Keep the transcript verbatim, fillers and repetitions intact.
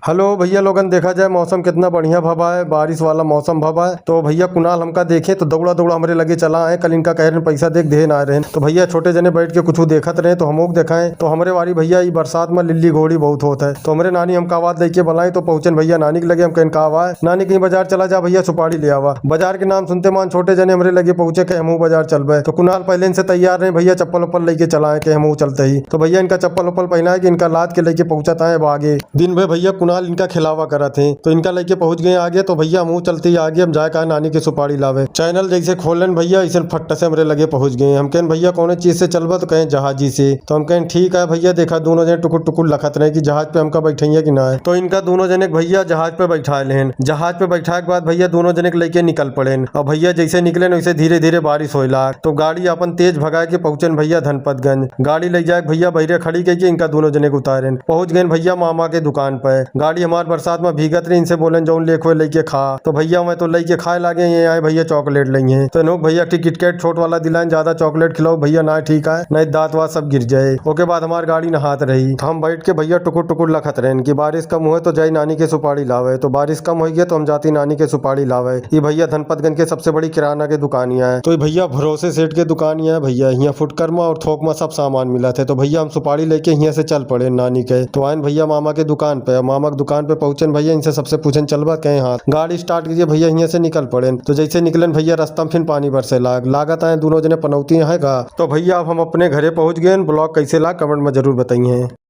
हेलो भइया लोगन, देखा जाए मौसम कितना बढ़िया भवा है, बारिश वाला मौसम भवा है। तो भइया कुणाल हमका देखे तो दौड़ा दौड़ा हमरे लगे चला आए। कल इनका कह रहे पैसा देख दे ना रहे, तो भइया छोटे जने बैठ के कुछ देखत रहे तो हमोक देखाए। तो हमरे वारी भइया ई बरसात में लिल्ली घोड़ी बहुत होत है, तो हमरे नानी हमका आवाज लेके बुलाए। तो पहुँचन भइया नानी के लगे, हम कहन का आवा है? नानी कहीं बाजार चला जा भइया, सुपारी ले आवा। बाजार के नाम सुनते मान छोटे जने हमरे लगे पहुँचे, कहे हमहू बाजार चलबे। तो कुणाल पहले इनसे तैयार रहे, भइया चप्पल उप्पल लेके चलाए, कहे हमहू चलते ही। तो भइया इनका चप्पल उप्पल पहनाए के इनका लाद के लेके पहुँचत आए आगे। दिन भर भइया कुणाल इनका खिलावा करत हैं, तो इनका लेके पहुँच गए आगे। तो भइया हमहू चलते ही आगे, हम जाए कहा नानी के सुपारी लावे। चैनल जैसे खोलन भइया, ऐसे फट्ट से हमरे लगे पहुँच गए। हम कहन भइया कौन चीज से चलबा? तो कहे जहाजी से। तो हम कहन ठीक है भइया। देखा दोनों जने टुकुर टुकुर लखत रहे कि जहाज पे हमका बैठैया कि ना है। तो इनका दोनों जने के भइया जहाज पे बैठा लेहन। जहाज पे बैठा के बाद भइया दोनों जने के लेके निकल पड़ेन। और भइया जैसे निकलेन वैसे धीरे धीरे बारिश होए लाग। तो गाड़ी अपन तेज भगा के पहुँचन भइया धनपतगंज। गाड़ी ले जाए भइया बहिरे खड़ी कह के इनका दोनों जने के उतारेन। पहुँच गए भइया मामा के दुकान पे। गाड़ी हमार बरसात में भीगत रही, इनसे बोलेन जौन लेख हुए लेके खा। तो भइया मैं तो लेके खाए लागे, ये आए भइया चॉकलेट लेंगे। तो इन्हों भइया के किटकैट छोट वाला दिलाएन, ज्यादा चॉकलेट खिलाओ भइया ना ठीक है, नहीं दांत वात सब गिर जाए। ओके बाद हमार गाड़ी नहात रही। तो हम बैठ के भइया टुकुर टुकुर लखत रहेन कि बारिश कम हुए तो जाई नानी के सुपारी लावे। तो बारिश कम हो गया तो हम जाती नानी के सुपारी लावे। ये भइया धनपतगंज के सबसे बड़ी किराना के दुकानिया है। तो ये भइया भरोसे सेठ के दुकानिया है भइया, यहाँ फुटकर में और थोक में सब सामान मिलत है। तो भइया हम सुपारी लेके यहाँ से चल पड़े नानी के। तो आयन भइया मामा के दुकान पे। मामा के दुकान पे पहुँचन भइया, इनसे सबसे पूछन चलबा कहे हाँ। गाड़ी स्टार्ट कीजिए भइया, यहाँ से निकल पड़ेन। तो जैसे निकलेन भइया रास्ता में फिर पानी बरसे लाग। लागत आए दोनों जने पनौती है का। तो भइया अब हम अपने घरे पहुँच गए। ब्लॉग कैसे लाग कमेंट में जरूर बताइए।